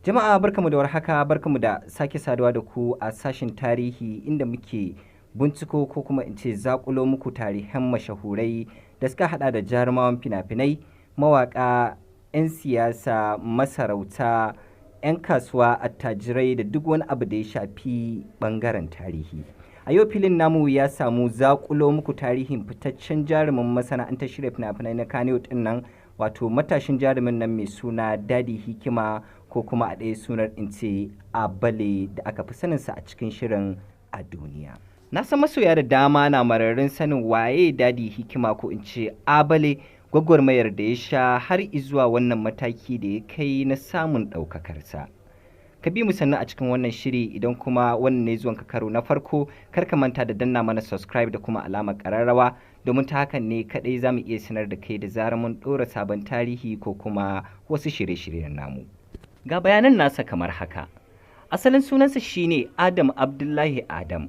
Jama'a, barkamu da warhaka, barkamu da sake saduwa da ku a sashen tarihi, inda muke binciko ko kuma in ce zakulo muku tarihan mashahurai da suka hada da jarumawan fina-finai, mawaka, 'yan siyasa, masarauta, 'yan kasuwa, attajirai da duk wani abu da ya shafi bangaren tarihi. A yau filin namu ya samu zakulo muku tarihin fitaccen jarumin masana'antar shirya fina-finai na Kannywood din nan, wato matashin jarumin nan mai suna Dadi Hikima, ko kuma a ɗaya sunar in ce Abale, da aka fi saninsa a cikin shirin A Duniya. Na san masoya da dama na mararin sanin waye Dadi Hikima, ko in ce Abale, gwagwarmayar da ya sha har izuwa wannan mataki da ya kai na samun ɗaukakarsa. Ka bi mu sannu a cikin wannan shiri. Idan kuma wannan ne zuwanka karo na farko, kar ka manta da danna mana subscribe da kuma alamar ƙararrawa, domin ta hakan ne kaɗai za mu iya sanar da kai da zarar mun ɗora sabon tarihi ko kuma wasu shirye-shiryen namu. Ga bayanan nasa kamar haka. Asalin sunansa shine Adam Abdullahi Adam.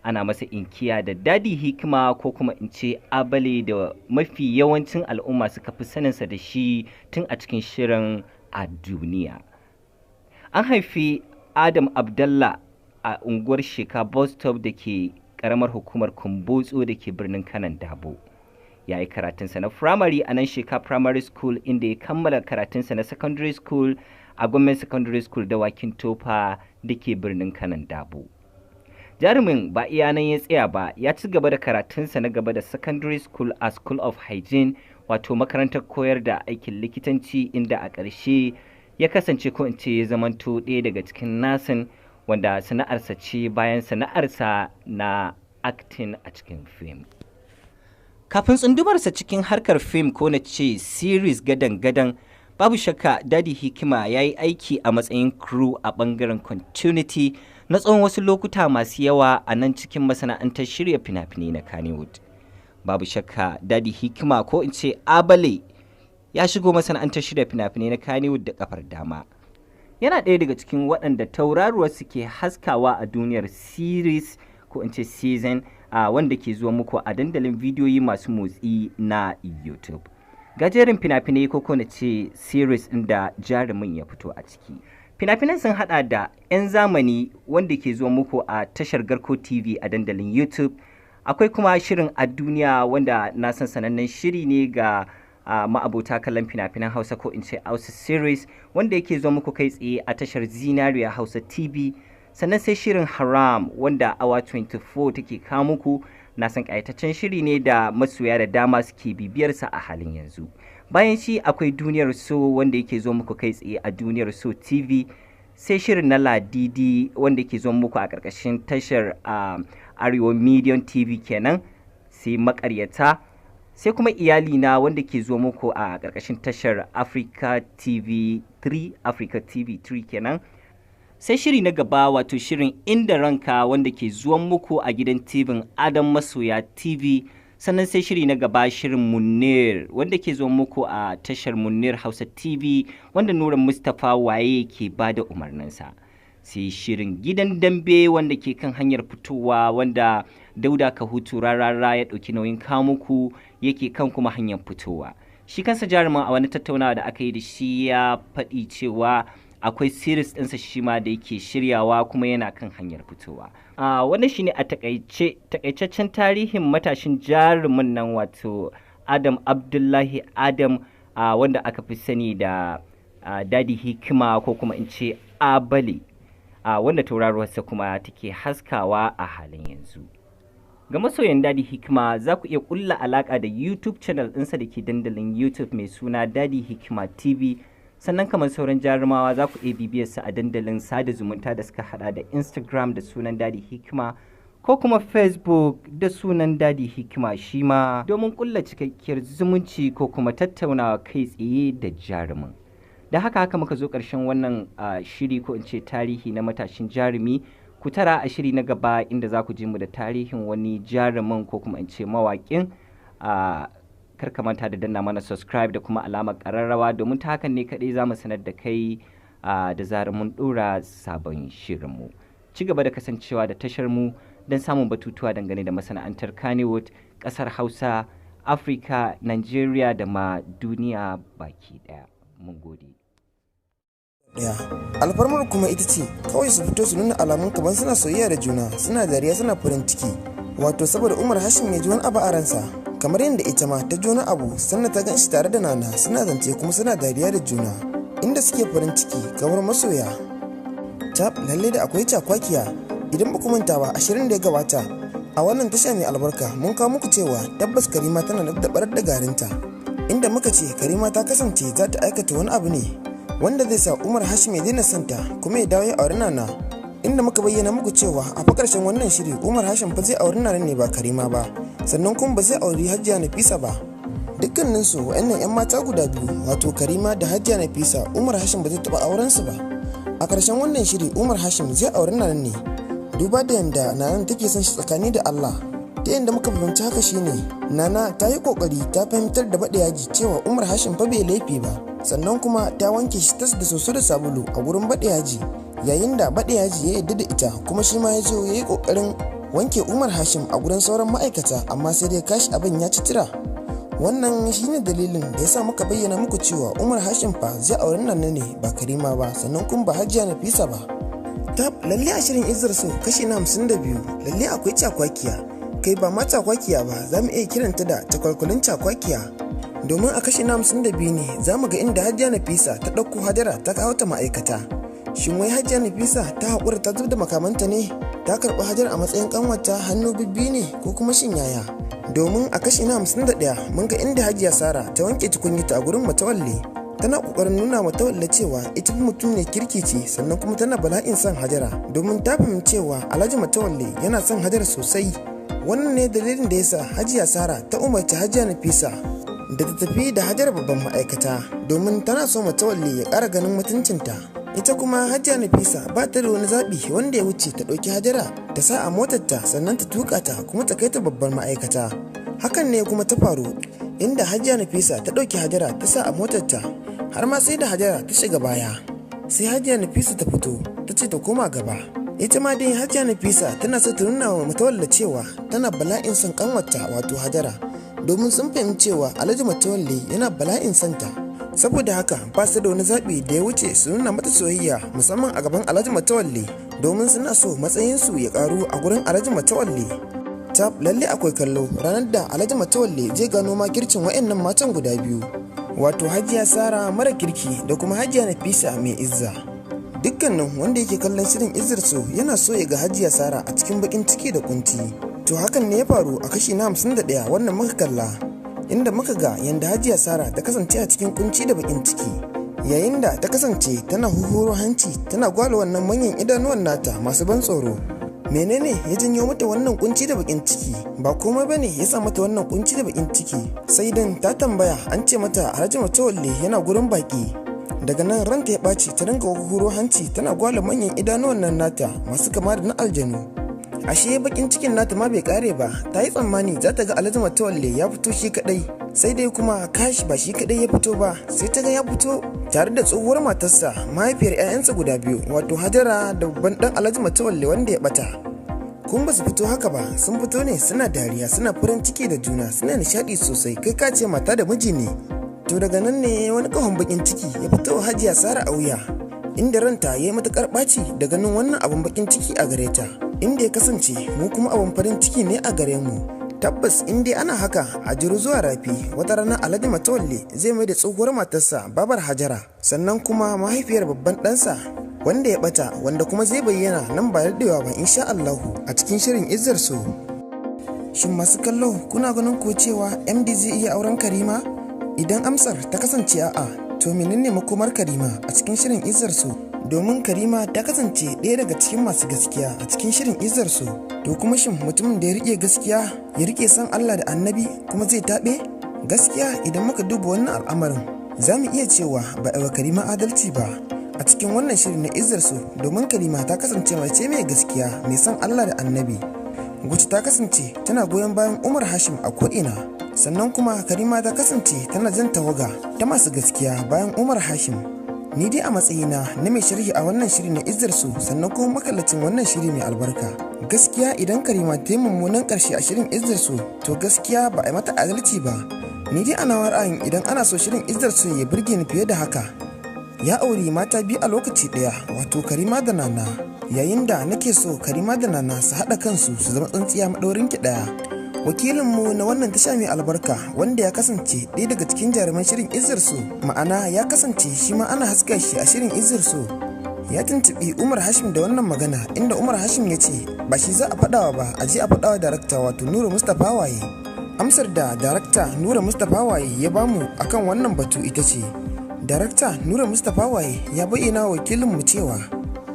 Ana masa inkiya da Dadi Hikima, ko kuma in ce Abale, da mafi yawancin al'umma suka fi saninsa da shi tun a cikin shirin A Duniya. An haifi Adam Abdallah a unguwar Sheka Bus Stop da ke karamar hukumar Kumbotso da ke birnin Kanon Dabo. Ya yi karatunsa na firamare a nan Sheka Primary School, inda ya kammala karatunsa na secondary school a Government Secondary School Dawakin Tofa da ke birnin Kanon Dabo. Jarumin ba iya nan ya tsaya ba, ya ci gaba da karatunsa na gaba da secondary school a School of Hygiene, wato makarantar koyar da aikin likitanci, inda a ƙarshe ya kasance, ko in ce ya zamanto, ɗaya daga cikin nursing, wanda sana'arsa ce bayan sana'arsa na acting a cikin fim. Kafin tsundumarsa cikin harkar fim, ko na ce series, gadan-gadan, babu shakka Dadi Hikima ya yi aiki a matsayin crew a ɓangaren continuity na tsawon wasu lokuta masu yawa a nan cikin masana'antar shirya fina-finai na Kannywood. Babu shakka Dadi Hikima, ko in ce Abale, ya shigo masana'antar shirya fina-finai na Kannywood da kafar dama. Yana ɗaya daga cikin waɗanda tauraruwar suke haskawa a duniyar series, ko in ce season, wanda ke zuwa muku a dandalin bidiyoyi masu motsi na YouTube. Gajeren fina-finai, ko na ce series ɗin da jarumin ya fito a ciki. Fina-finan sun hada da 'Yan Zamani, wanda ke zuwa muku a tashar Garko TV a dandalin YouTube. Akwai kuma shirin A Duniya, wanda na san sanannen shiri ne ga ma'abota kallon fina-finan Hausa, ko in ce Hausa series, wanda yake zuwa muku kai tsaye a tashar Zinariya Hausa TV. Sannan sai shirin Haram, wanda Awa 24 take kawo muku. Na san ƙayataccen shiri ne da masoya da dama suke bibiyarsa a halin yanzu. Bayan shi akwai Duniyar So, wanda yake zo muku kai tsaye a Duniyar So TV. Sai shirin na Ladidi, wanda yake zo muku a ƙarƙashin tashar Arewa Medium TV kenan. Sai Makaryata, sai kuma Iyalina, wanda ke zo muku a ƙarƙashin tashar Africa TV 3, Africa TV 3 kenan. Sai shiri na gaba, wato shirin Inda Ranka, wanda ke zuwan muku a gidan TV Adam Masoya TV. Sannan sai shiri na gaba, shirin Munir, wanda ke zuwan muku a tashar Munir Hausa TV, wanda Nura Mustapha Waye ke ba da umarninsa. Sai shirin Gidan Dambe, wanda ke kan hanyar fitowa, wanda Dauda Kahutu Rarara ya ɗauki nauyin kawo muku, yake kan kuma hanyar fitowa. Shi kansa jarumin, a wani tattaunawa da aka yi da shi, ya faɗi cewa akwai series ɗinsa shi ma da yake shiryawa kuma yana kan hanyar fitowa. Wannan shine a takaice takaitaccen tarihin matashin jarumin nan, wato Adam Abdullahi Adam, wanda aka fi sani da Dadi Hikima, ko kuma in ce Abale, wanda tauraruwarsa kuma take haskawa a halin yanzu. Ga masoyan Dadi Hikima, za ku iya kulla alaka da YouTube channel ɗinsa da ke dandalin YouTube mai suna Dadi Hikima TV. Sannan kamar sauran jarumawa, za ku iya bibiyarsa a dandalin sada zumunta da suka hada da Instagram da sunan Dadi Hikima, ko kuma Facebook da sunan Dadi Hikima shi ma, domin kulla cikakkiyar zumunci ko kuma tattaunawa kai tsaye da jarumin. Da haka haka muka zo ƙarshen wannan shiri, ko in ce tarihi na matashin jarumi. Ku tara a shiri na gaba, inda za ku ji mu da tarihin wani jarumin, ko kuma in ce mawaƙin. Kar ka manta da danna mana subscribe da kuma alamar ƙararrawa, domin ta hakan ne kaɗai za mu sanar da kai da zarar mun ɗora sabon shirinmu. Ci gaba da kasancewa da tashar mu don samun batutuwa dangane da masana'antar Kannywood, ƙasar Hausa, Afirka, Nigeria da ma duniya baki ɗaya. Mun gode. Ɗaya alfarmar kuma ita ce kawai su fito su nuna alamun kamar suna soyayya da juna, suna dariya, suna farin ciki, wato saboda Umar Hashim ya ji wani abu a ransa, kamar yadda ita ma ta ji wani abu sannan ta gan shi tare da Nana suna zance kuma suna dariya da juna, inda suke farin ciki kamar masoya. Tab, lalle da akwai cakwakiya. Idan ba ku manta ba, 20 da ya gabata a wannan tasha mai albarka mun kawo muku cewa tabbas Karima tana da barar da garinta, inda muka ce Karima ta kasance za ta aikata wani abu ne wanda zai sa Umar Hashim ya daina santa kuma ya dawo ya auri Nana, inda muka bayyana muku cewa a fa karshen wannan shiri Umar Hashim fa zai auri Nana ne ba Karima ba, sannan kuma ba zai auri Hajiya Nafisa ba. Dukkaninsu wa'annan 'yan mata guda biyu, wato Karima da Hajiya Nafisa, Umar Hashim ba zai taɓa auren su ba. A ƙarshen wannan shiri Umar Hashim zai auri Nana ne, duba da yanda Nana take son shi tsakani da Allah. Ta yanda muka fahimci haka shine Nana ta yi kokari ta fahimtar da Baɗe Yaji cewa Umar Hashim fa bai laifi ba, sannan kuma ta wanke shi tas da soso da sabulu a gurin Baɗe Yaji, yayin da Baɗe Yaji ya yarda da ita, kuma shi ma ya zo ya yi kokarin wanke Umar Hashim a gurin sauran ma'aikata, amma sai dai kashi abin ya ci tira. Wannan shine dalilin da yasa muka bayyana muku cewa Umar Hashim fa zai auri Nana ne ba Karima ba, sannan kuma ba Hajiya Nafisa ba. Tab, lalle a shirin Izzar So kashi na 52 lalle akwai cakwakiya. Kai, ba ma cakwakiya ba, za mu iya kiranta da cakwalkwalin cakwakiya, domin a kashi na 52 ne za mu ga inda Hajiya Nafisa ta ɗauko Hajara ta kawo ta ma'aikata. Shin wai Hajiya Nafisa ta haƙura ta zub da makamanta ne ta karɓi Hajara a matsayin ƙanwata hannu bibbi ne, ko kuma shin yaya? Domin a kashi na 51 mun ga inda Hajiya Sara ta wanke tukunyata a gurin Matawalle, tana kokarin nuna Matawalle cewa ita mutum ne kirki ce, sannan kuma tana bala'in son Hajara, domin ta fahimci cewa Alhaji Matawalle yana son Hajara sosai. Wannan ne dalilin da yasa Hajiya Sara ta umarci Hajiya Nafisa da ta tafi da Hajara babban ma'aikata, domin tana so Matawalle ya ƙara ganin mutuncinta. Ita kuma Hajiya Nafisa ba ta da wani zaɓi wanda ya wuce ta ɗauki Hajara ta sa a motarta, sannan ta tuƙa ta kuma ta kai ta babbar ma'aikata. Hakan ne kuma ta faru, inda Hajiya Nafisa ta ɗauki Hajara ta sa a motarta, har ma sai da Hajara ta shiga baya sai Hajiya Nafisa ta fito ta ce ta koma gaba. Ita ma dai Hajiya Nafisa tana so ta nuna wa Mutawalla cewa tana bala'in son kanwarta, wato Hajara, domin sun fahimci cewa Alhaji Mutawalle yana bala'in santa. Saboda haka ba su da wani zaɓi da ya wuce su nuna mata soyayya, musamman a gaban Alhaji Mutawalle, domin suna so matsayinsu ya karu a gurin Alhaji Mutawalle. Tab, lalle akwai kallo ranar da Alhaji Mutawalle zai gano makircin wa'annan matan guda biyu, wato Hajiya Sara mara kirki da kuma Hajiya Nafisa mai izza. Dukkanin wanda yake kallon shirin Izzar So yana so ya ga Hajiya Sara a cikin bakin ciki da kunci. To hakan ne ya faru a kashi na 51 wannan muka kalla, inda muka ga yanda Hajiya Sara ta kasance a cikin kunci da bakin ciki, yayin da ta kasance tana huhuro hanci tana gwala wannan manyan idanuwan nata masu ban tsoro. Menene ya janyo mata wannan kunci da bakin ciki? Ba komai bane ya sa mata wannan kunci da bakin ciki, sai dan ta tambaya an ce mata Alhaji Matawalle yana gurin baki. Daga nan ranta ya ɓaci, ta dinga huro hanci tana gwala manyan idanuwan nan nata masu kama da na aljanu. Ashe bakin cikin nata ma bai kare ba, ta yi tsammani za ta ga Alhaji Matawalle ya fito shi kadai, sai dai kuma kashi ba shi kadai ya fito ba, sai ta ga ya fito tare da tsohuwar matarsa, mahaifiyar 'ya'yansa guda biyu, wato Hajara da babban dan Alhaji Matawalle wanda ya bata. Kun ba su fito haka ba, sun fito ne suna dariya, suna farin ciki da juna, suna nishadi sosai, kai ka ce mata da miji ne. To daga nan ne wani kahon bakin ciki ya fito Hajiya Sara a wuya, inda ranta ya yi matukar ɓaci da ganin wannan abun bakin ciki a gare ta, inda ya kasance mu kuma abun farin ciki ne a gare mu. Tabbas in dai ana haka a jiru zuwa rafi, wata rana Alhaji Matawalle zai mai da tsohuwar matarsa, babar Hajara, sannan kuma mahaifiyar babban ɗansa wanda ya bata, wanda kuma zai bayyana nan ba daɗewa ba insha Allahu a cikin shirin Izzar So. Shin masu kallo, kuna ganin ko cewa MD zai iya auren Karima? Idan amsar ta kasance a'a, to menene makomar Karima a cikin shirin Izzar So? Domin Karima ta kasance ɗaya daga cikin masu gaskiya a cikin shirin Izzar So. To kuma shin mutumin da ya rike gaskiya, ya rike san Allah da Annabi, kuma zai taɓe? Gaskiya idan muka duba wannan al'amarin, za mu iya cewa ba a wa Karima adalci ba a cikin wannan shirin na Izzar So, domin Karima ta kasance mace mai gaskiya, mai son Allah da Annabi, wacce ta kasance tana goyon bayan Umar Hashim a ko'ina. Sannan kuma Karima ta kasance tana jan tawaga ta masu gaskiya bayan Umar Hashim. Ni dai a matsayina na mai sharhi a wannan shiri na Izzar Su, sannan kuma makallacin wannan shiri mai albarka, gaskiya idan Karima ta yi mummunan karshe a shirin Izzar Su, to gaskiya ba a yi mata adalci ba. Ni dai ana ra'ayin idan ana so shirin Izzar Su ya burge ni fiye da haka, Ya auri mata biyu a lokaci ɗaya, wato Karima da Nana. Yayin da nake so Karima da Nana su haɗa kansu su zama tsintsiya maɗaurin ki ɗaya. Wakilinmu na wannan tasha mai albarka, wanda ya kasance ɗaya daga cikin jaruman shirin Izzar So, ma'ana ya kasance shi ma ana haska shi a shirin Izzar So, ya tuntuɓi Umar Hashim da wannan magana, inda Umar Hashim ya ce ba shi za a faɗawa ba, a je a faɗawa darakta, wato Nura Mustapha Waye. Amsar da darakta Nura Mustapha Waye ya bamu akan wannan batu ita ce, darakta Nura Mustapha Waye ya bayyana wakilinmu cewa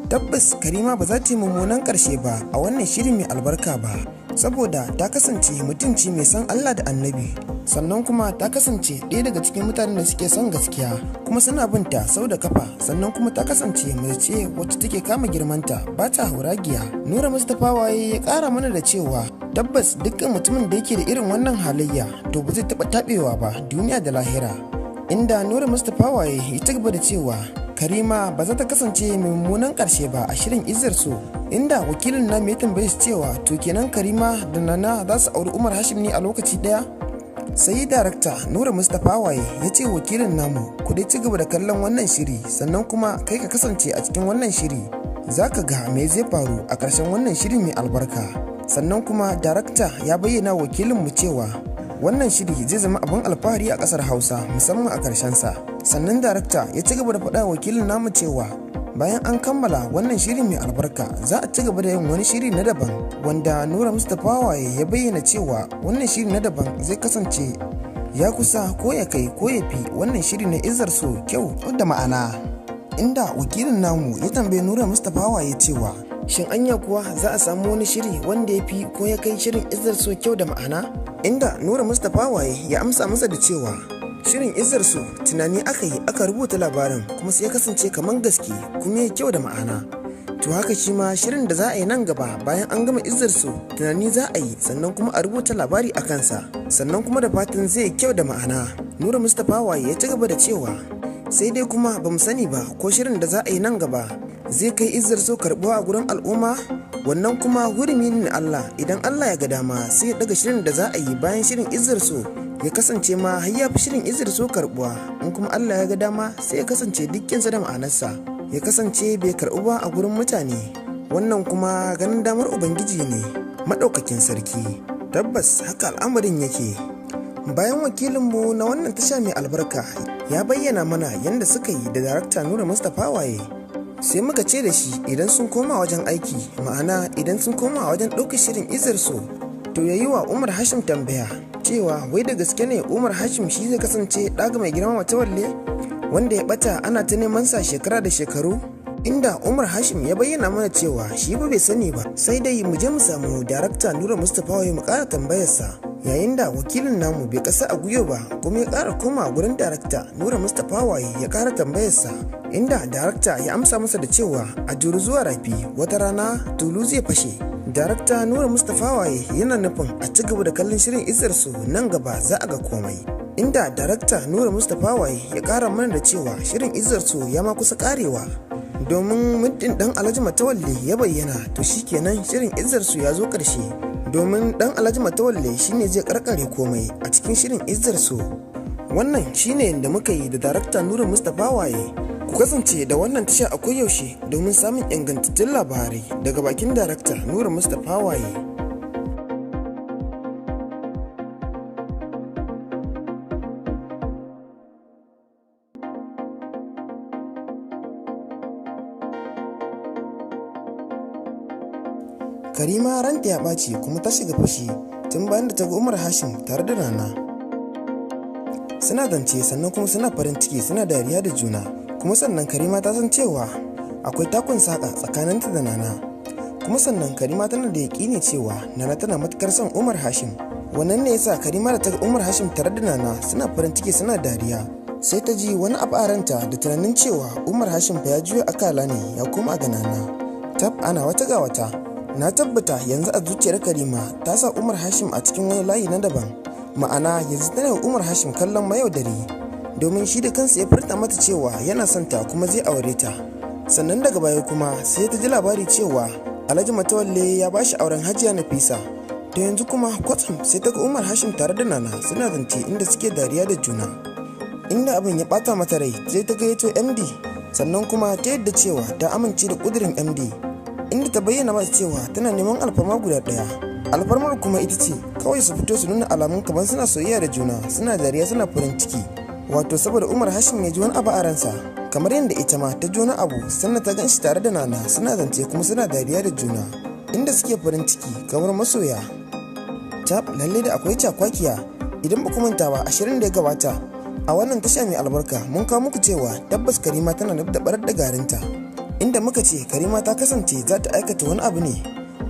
tabbas Karima ba za ta yi mummunan ƙarshe ba a wannan shiri mai albarka ba, saboda ta kasance mutunci mai son Allah da Annabi, sannan kuma ta kasance ɗaya daga cikin mutanen da suke son gaskiya kuma suna binta sau da kafa, sannan kuma ta kasance mace wacce take kama girmanta, ba ta hauragiya. Nura Mustapha Waye ya ƙara mana da cewa tabbas dukkan mutumin da yake da irin wannan halayya to ba zai taɓa taɓewa ba duniya da lahira. Inda Nura Mustapha Waye ya ci gaba da cewa Karima ba za ta kasance mai mummunan ƙarshe ba a shirin Izzar So, inda wakilin namu ya tambaye shi cewa to kenan Karima da Nana za su auri Umar Hashim ne a lokaci ɗaya? Sai darakta Nura Mustapha Waye ya ce wakilin namu, ku dai ci gaba da kallon wannan shiri, sannan kuma kai ka kasance a cikin wannan shiri, za ka ga me zai faru a ƙarshen wannan shiri mai albarka. Sannan kuma darakta ya bayyana wakilinmu cewa wannan shiri zai zama abin alfahari a ƙasar Hausa, musamman a sa. Sannan darakta ya ci gaba da faɗa wakilin namu cewa bayan an kammala wannan shiri mai albarka, za a ci gaba da yin wani shiri na daban, wanda Nura Mustapha Waye ya bayyana cewa wannan shiri na daban zai kasance ya kusa ko ya kai ko ya fi wannan shiri na Izzar So kyau da ma'ana. Inda wakilin namu ya tambayi Nura Mustapha Waye cewa shin anya kuwa za a samu wani shiri wanda ya fi ko ya kai shirin Izzar So kyau da ma'ana? Inda Nura Mustapha Waye ya amsa masa da cewa shirin Izzar So tunani aka yi aka rubuta labarin, kuma sai ya kasance kamar gaske kuma ya kyau da ma'ana. To haka shi ma shirin da za a yi nan gaba bayan an gama Izzar So, tunani za a yi sannan kuma a rubuta labari a kansa, sannan kuma da fatan zai kyau da ma'ana. Nura Mustapha Waye ya ci gaba da cewa sai dai kuma ba mu sani ba ko shirin da za a yi nan gaba zai kai Izzar So karbuwa a gurin al'umma. Wannan kuma hurumi ne Allah, idan Allah ya ga dama sai ya daga shirin da za a yi bayan shirin Izzar So ya kasance ma har ya fi shirin Izzar So karbuwa, in kuma Allah ya ga dama sai ya kasance dukkinsa da ma'anarsa ya kasance bai karbu ba a gurin mutane. Wannan kuma ganin damar Ubangiji ne maɗaukakin sarki. Tabbas haka al'amarin yake. Bayan wakilinmu na wannan tasha mai albarka ya bayyana mana yadda suka yi da darakta Nura Mustapha Waye, sai muka ce da shi idan sun koma wajen aiki, ma'ana idan sun koma wajen ɗaukar shirin Izzar So, to ya yi wa Umar Hashim tambaya cewa wai da gaske ne Umar Hashim shi zai kasance ɗaga mai girma Matawalle wanda ya ɓata ana ta neman sa shekara da shekaru? Inda Umar Hashim ya bayyana mana cewa shi ba bai sani ba, sai dai mu je mu samu darakta Nura Mustapha Waye mu ƙara tambayarsa. Yayin da wakilin namu bai kasa a gwiwa ba kuma ya ƙara koma gurin darakta Nura Mustapha Waye ya ƙara tambayarsa, inda darakta ya amsa masa da cewa a juri zuwa rafi, wata rana tulu zai fashe. Darakta Nura Mustapha Waye yana nufin a ci gaba da kallon shirin Izzar So, nan gaba za a ga komai. Inda darakta Nura Mustapha Waye ya ƙara mana da cewa shirin Izzar So ya ma kusa ƙarewa, domin muddin dan Alhaji Matawalle ya bayyana to shikenan shirin Izzar So ya zo ƙarshe, domin dan Alhaji Matawalle shine zai karkare komai a cikin shirin Izzar So. Wannan shine yadda muka yi da darakta Nura Mustapha Waye. Ku kasance da wannan tasha a koyaushe domin samun ingantattun labarai daga bakin darakta Nura Mustapha Waye. Karima ranta ya ɓaci kuma ta shiga fushi tun bayan da ta ga Umar Hashim tare da Nana. Suna zance, sannan kuma suna farin ciki, suna dariya da juna. Kuma sannan Karima ta san cewa akwai takun saƙa tsakaninta da Nana. Kuma sannan Karima tana da yaƙini cewa Nana tana matukar son Umar Hashim. Wannan ne yasa Karima da ta ga Umar Hashim tare da Nana suna farin ciki suna dariya, sai ta ji wani abu a ranta da tunanin cewa Umar Hashim fa ya juya akala ne ya koma ga Nana. Tab, ana wata ga wata. Na tabbata yanzu a zuciyar Karima ta sa Umar Hashim a cikin wani layi na daban. Ma'ana yanzu tana wa Umar Hashim kallon mayaudari, domin shi da kansa ya furta mata cewa yana son ta kuma zai aure ta. Sannan daga baya kuma sai ta ji labari cewa Alhaji Matawalle ya bashi auren Hajiya Nafisa. To yanzu kuma kwatsam sai ta ga Umar Hashim tare da Nana suna zance inda suke dariya da juna. Inda abin ya bata mata rai, sai ta gayyato MD Sannan kuma ta yadda cewa ta amince da ƙudurin MD, inda ta bayyana masa cewa tana neman alfarma guda ɗaya. Alfarmar kuma ita ce kawai su fito su nuna alamun kamar suna soyayya da juna, suna dariya, suna farin ciki. Wato saboda Umar Hashim ya ji wani abu a ransa, kamar yadda ita ma ta ji wani abu sannan ta gan shi tare da Nana suna zance kuma suna dariya da juna, inda suke farin ciki kamar masoya. Tab, lalle da akwai cakwakiya. Idan ba ku manta ba, 20 da ya gabata a wannan tasha mai albarka mun kawo muku cewa tabbas Karima tana da barar da garinta, inda muka ce Karima ta kasance za ta aikata wani abu ne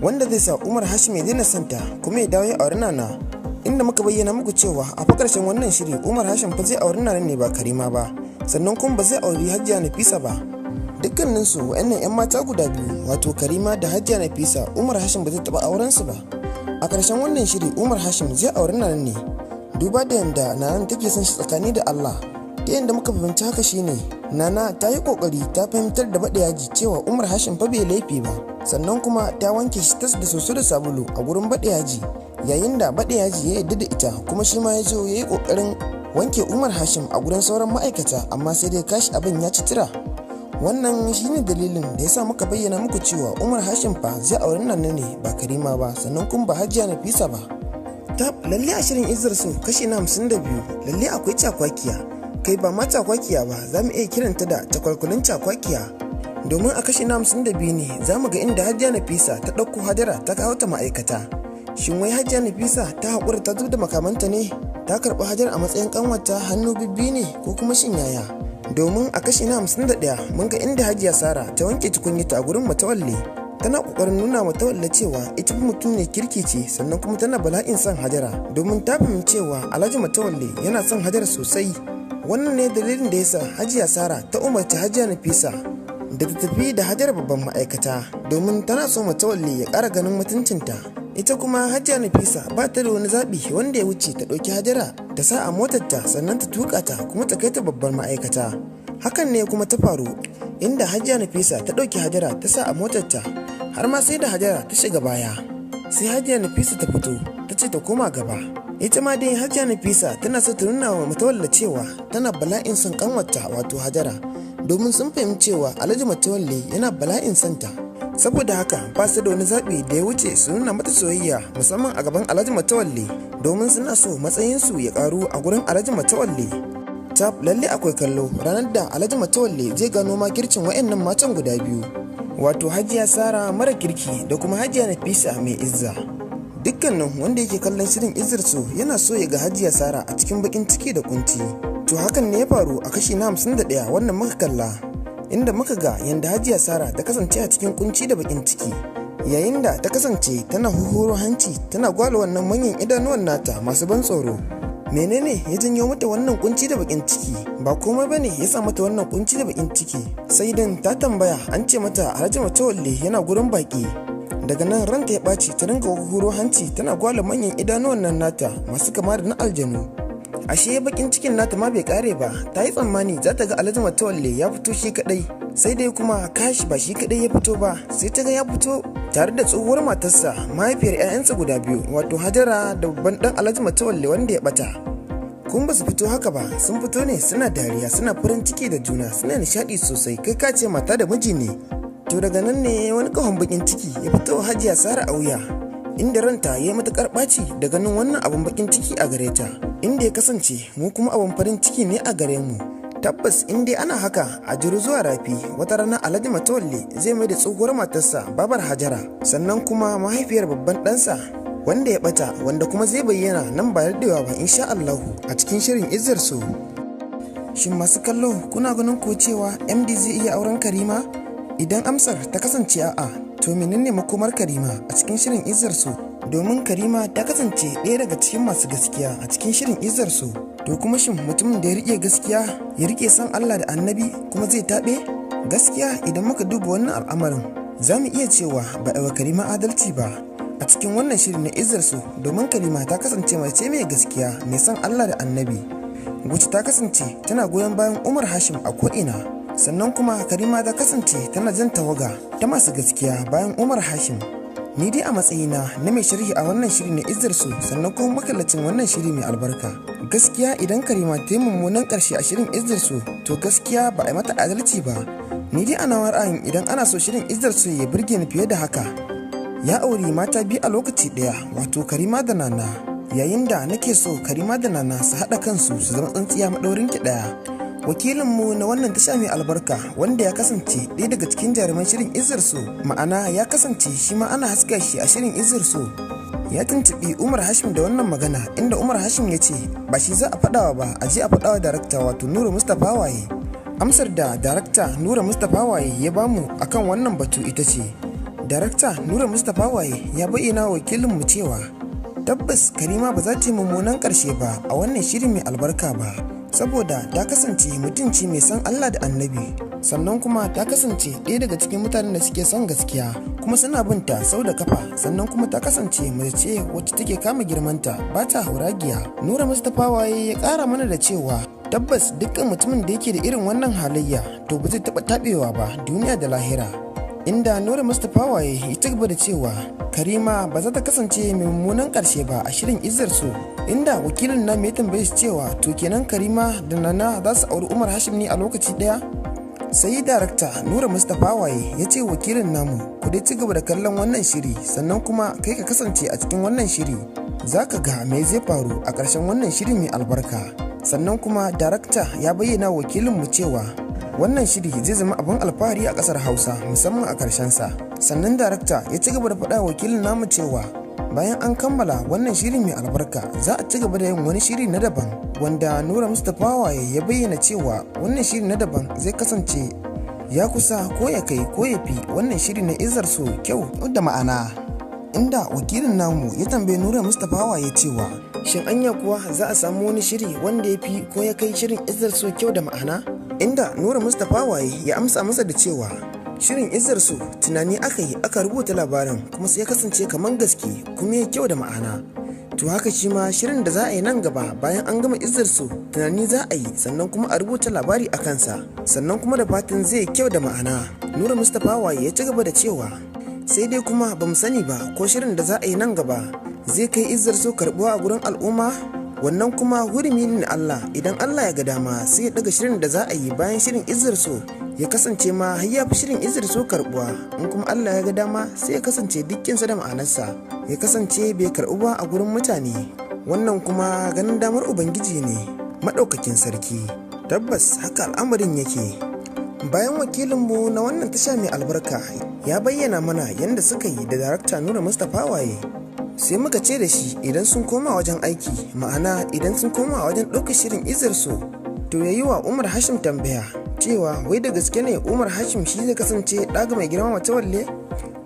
wanda zai sa Umar Hashim ya daina santa kuma ya dawo ya auri Nana, inda muka bayyana muku cewa a fa karshen wannan shiri Umar Hashim fa zai auri Nana ne ba Karima ba, sannan kuma ba zai auri Hajiya Nafisa ba. Dukkaninsu wa'annan 'yan mata guda biyu, wato Karima da Hajiya Nafisa, Umar Hashim ba zai taɓa auren su ba. A ƙarshen wannan shiri Umar Hashim zai auri Nana ne, duba da yanda Nana take son shi tsakani da Allah. Ta yanda muka fahimci haka shine Nana ta yi kokari ta fahimtar da Baɗeyaji cewa Umar Hashim fa bai laifi ba, sannan kuma ta wanke shi tas da soso da sabulu a gurin Baɗeyaji, yayin da Baɗeyaji ya yarda da ita kuma shi ma ya zo ya yi kokarin wanke Umar Hashim a gurin sauran ma'aikata, amma sai dai kashi abin ya ci tira. Wannan shine dalilin da ya sa muka bayyana muku cewa Umar Hashim fa zai auri Nana ne ba Karima ba, sannan kuma ba Hajiya Nafisa ba. Tab, lalle a shirin Izzar So kashi na 52 lalle akwai cakwakiya. Kai, ba ma cakwakiya ba, za mu iya kiranta da cakwalkwalin cakwakiya. Domin a kashi na 52 ne za mu ga inda Hajiya Nafisa ta ɗauko Hajara ta kawo ta ma'aikata. Shin wai Hajiya Nafisa ta haƙura ta zub da makamanta ne? Ta karɓi Hajara a matsayin ƙanwata hannu bibbi ne ko kuma shin yaya? Domin a kashi na 51 mun ga inda Hajiya Sara ta wanke tukunyata a gurin Matawalle. Tana kokarin nuna Matawalle cewa ita fa mutum ne kirki ce, sannan kuma tana bala'in son Hajara, domin ta fahimci cewa Alhaji Matawalle yana son Hajara sosai. Wannan ne dalilin da yasa Hajiya Sara ta umarci Hajiya Nafisa da ta tafi da Hajara babban ma'aikata, domin tana so Matawalle ya ƙara ganin mutuncinta. Ita kuma Hajiya Nafisa ba ta da wani zaɓi wanda ya wuce ta ɗauki Hajara ta sa a motarta, sannan ta tuƙa ta kuma ta kai ta babbar ma'aikata. Hakan ne kuma ta faru, inda Hajiya Nafisa ta ɗauki Hajara ta sa a motarta, har ma sai da Hajara ta shiga baya, sai Hajiya Nafisa ta fito ta ce ta koma gaba. Ita ma dai Hajiya Nafisa tana so ta nuna wa Matawalle cewa tana bala'in son kanwarta, wato Hajara, domin sun fahimci cewa Alhaji Matawalle yana bala'in santa. Saboda haka ba su da wani zaɓi da ya wuce su nuna mata soyayya, musamman a gaban Alhaji Matawalle, domin suna so matsayinsu ya karu a gurin Alhaji Matawalle. Tab, lalle akwai kallo ranar da Alhaji Matawalle zai gano makircin wayannan matan guda biyu, wato Hajiya Sara mara kirki da kuma Hajiya Nafisa mai izza. Dukkanin wanda yake kallon shirin Izzar So yana so ya ga Hajiya Sara a cikin bakin ciki da kunci. To hakan ne ya faru a kashi na 51 wannan muka kalla, inda muka ga yanda Hajiya Sara ta kasance a cikin kunci da bakin ciki, yayin da ta kasance tana huhuro hanci tana gwala wannan manyan idanuwan nata masu ban tsoro. Menene ya janyo mata wannan kunci da bakin ciki? Ba komai bane ya sa mata wannan kunci da bakin ciki, sai dan ta tambaya an ce mata Alhaji Matawalle yana gurin baki. Daga nan ranta ya ɓaci, ta dinga huro hanci tana gwala manyan idanuwan nan nata masu kama da na aljanu. Ashe bakin cikin nata ma bai kare ba, ta yi tsammani za ta ga Alhaji Matawalle ya fito shi kadai, sai dai kuma kashi ba shi kadai ya fito ba, sai ta ga ya fito tare da tsohuwar matarsa, mahaifiyar 'ya'yansa guda biyu, wato Hajara da babban dan Alhaji Matawalle wanda ya bata. Kun ba su fito haka ba, sun fito ne suna dariya, suna farin ciki da juna, suna nishadi sosai, kai ka ce mata da miji ne. To daga nan ne wani kahon bakin ciki ya fito Hajiya Sara a wuya, inda ranta ya yi matukar ɓaci da ganin wannan abun bakin ciki a gare ta, inda ya kasance mu kuma abun farin ciki ne a gare mu. Tabbas in dai ana haka a jiru zuwa rafi, wata rana Alhaji Matawalle zai mai da tsohuwar matarsa babar Hajara, sannan kuma mahaifiyar babban ɗansa wanda ya bata, wanda kuma zai bayyana nan ba daɗewa ba insha Allahu a cikin shirin Izzar So. Shin masu kallo, kuna ganin ko cewa MD zai iya auren Karima? Idan amsar ta kasance a'a, to menene makomar Karima a cikin shirin Izzar So? Domin Karima ta kasance ɗaya daga cikin masu gaskiya a cikin shirin Izzar So. To kuma shin mutumin da ya rike gaskiya, ya rike san Allah da Annabi, kuma zai taɓe? Gaskiya idan muka duba wannan al'amarin, za mu iya cewa ba a wa Karima adalci ba a cikin wannan shirin na Izzar So, domin Karima ta kasance mace mai gaskiya, mai son Allah da Annabi, wacce ta kasance tana goyon bayan Umar Hashim a ko'ina. Sannan kuma Karima ta kasance tana jan tawaga ta masu gaskiya bayan Umar Hashim. Ni dai a matsayina na mai sharhi a wannan shiri na Izzar So, sannan kuma makallacin wannan shiri mai albarka, Gaskiya idan Karima ta yi mummunan ƙarshe a shirin Izzar So, to gaskiya ba a yi mata adalci ba. Ni dai ana ra'ayin idan ana so shirin Izzar So ya burge ni fiye da haka, ya auri mata biyu a lokaci ɗaya, wato Karima da Nana. Yayin da nake so Karima da Nana su haɗa kansu su zama tsintsiya maɗaurin ki ɗaya. Wakilinmu na wannan tasha mai albarka, wanda ya kasance ɗaya daga cikin jaruman shirin Izzar So, ma'ana ya kasance shi ma ana haska shi a shirin Izzar So, ya tuntuɓi Umar Hashim da wannan magana, inda Umar Hashim ya ce ba shi za a faɗawa ba, a je a faɗawa darakta, wato Nura Mustapha Waye. Amsar da darakta Nura Mustapha Waye ya bamu akan wannan batu ita ce, darakta Nura Mustapha Waye ya bayyana wakilinmu cewa tabbas Karima ba za ta yi mummunan ƙarshe ba a wannan shiri mai albarka ba, saboda ta kasance mutunci mai son Allah da Annabi, sannan kuma ta kasance ɗaya daga cikin mutanen da suke son gaskiya kuma suna binta sau da kafa, sannan kuma ta kasance mace ce wacce take kama girmanta, ba ta hauragiya. Nura Mustapha Waye ya ƙara mana da cewa tabbas dukkan mutumin da yake da irin wannan halayya to ba zai taɓa taɓewa ba duniya da lahira. Inda Nura Mustapha Waye ya ci gaba da cewa Karima ba za ta kasance mai mummunan ƙarshe ba a shirin Izzar So, inda wakilin namu ya tambaye shi cewa to kenan Karima da Nana za su auri Umar Hashim ne a lokaci ɗaya? Sai darakta Nura Mustapha Waye ya ce wakilin namu, ku dai ci gaba da kallon wannan shiri, sannan kuma kai ka kasance a cikin wannan shiri, za ka ga me zai faru a ƙarshen wannan shiri mai albarka. Sannan kuma darakta ya bayyana wakilinmu cewa wannan shiri zai zama abin alfahari a ƙasar Hausa, musamman a ƙarshen sa. Sannan darakta ya ci gaba da faɗa wakilin namu cewa bayan an kammala wannan shiri mai albarka, za a ci gaba da yin wani shiri na daban, wanda Nura Mustapha Waye ya bayyana cewa wannan shiri na daban zai kasance ya kusa ko ya kai ko ya fi wannan shiri na Izzar So kyau da ma'ana. Inda wakilin namu ya tambayi Nura Mustapha Waye cewa shin anya kuwa za a samu wani shiri wanda ya fi ko ya kai shirin Izzar So kyau da ma'ana? Inda Nura Mustapha Waye ya amsa masa da cewa shirin Izzar So tunani aka yi aka rubuta labarin, kuma sai ya kasance kamar gaske kuma ya kyau da ma'ana. To haka shi ma shirin da za a yi nan gaba bayan an gama Izzar So, tunani za a yi sannan kuma a rubuta labari a kansa, sannan kuma da fatan zai kyau da ma'ana. Nura Mustapha Waye ya ci gaba da cewa sai dai kuma ba mu sani ba ko shirin da za a yi nan gaba zai kai Izzar So karbuwa a gurin al'umma. Wannan kuma hurumi ne na Allah, idan Allah ya ga dama sai ya daga shirin da za a yi bayan shirin Izzar So ya kasance ma har ya fi shirin Izzar So karbuwa, in kuma Allah ya ga dama sai ya kasance dukkinsa da ma'anarsa ya kasance bai karbu ba a gurin mutane. Wannan kuma ganin damar Ubangiji ne maɗaukakin sarki. Tabbas haka al'amarin yake. Bayan wakilinmu na wannan tasha mai albarka ya bayyana mana yadda suka yi da darakta Nura Mustapha Waye, sai muka ce da shi idan sun koma wajen aiki, ma'ana idan sun koma wajen ɗaukar shirin Izzar So, to ya yi wa Umar Hashim tambaya cewa wai da gaske ne Umar Hashim shi zai kasance ɗaga mai girma Matawalle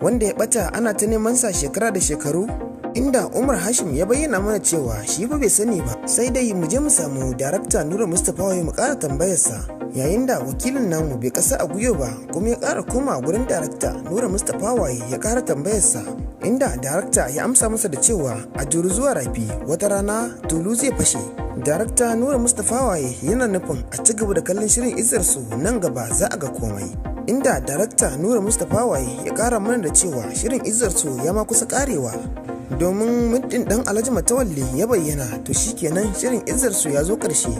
wanda ya ɓata ana ta neman sa shekara da shekaru? Inda Umar Hashim ya bayyana mana cewa shi fa bai sani ba, sai dai mu je mu samu darakta Nura Mustapha Waye mu ƙara tambayarsa. Yayin da wakilin namu bai kasa a gwiwa ba kuma ya ƙara koma gurin darakta Nura Mustapha Waye ya ƙara tambayarsa, inda darakta ya amsa masa da cewa a juru zuwa rafi, wata rana tulu zai fashe. Darakta Nura Mustapha Waye yana nufin a ci gaba da kallon shirin Izzar So, nan gaba za a ga komai. Inda darakta Nura Mustapha Waye ya ƙara mana da cewa shirin Izzar So ya ma kusa ƙarewa, domin muddin dan Alhaji Matawalle ya bayyana to shikenan shirin Izzar So ya zo ƙarshe,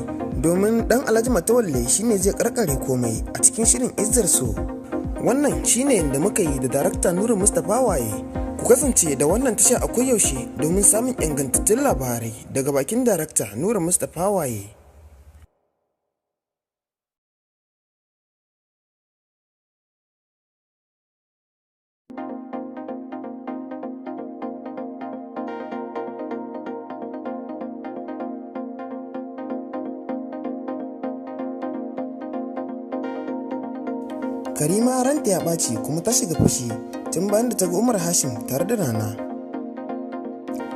domin dan Alhaji Matawalle shine zai karkare komai a cikin shirin Izzar So. Wannan shine yadda muka yi da darakta Nura Mustapha Waye. Ku kasance da wannan tasha a koyaushe domin samun ingantattun labarai daga bakin darakta Nura Mustapha Waye. Karima ranta ya ɓaci kuma ta shiga fushi tun bayan da ta ga Umar Hashim tare da Nana.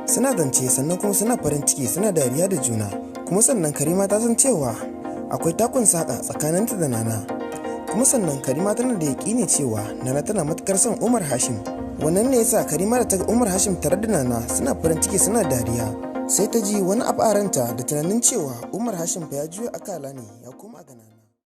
Suna zance, sannan kuma suna farin ciki, suna dariya da juna, kuma sannan Karima ta san cewa akwai takun saƙa tsakaninta da Nana. Kuma sannan Karima tana da yaƙini cewa Nana tana matuƙar son Umar Hashim. Wannan ne yasa Karima da ta ga Umar Hashim tare da Nana suna farin ciki suna dariya, sai ta ji wani abu a ranta da tunanin cewa Umar Hashim fa ya juya akala ne ya koma ga Nana.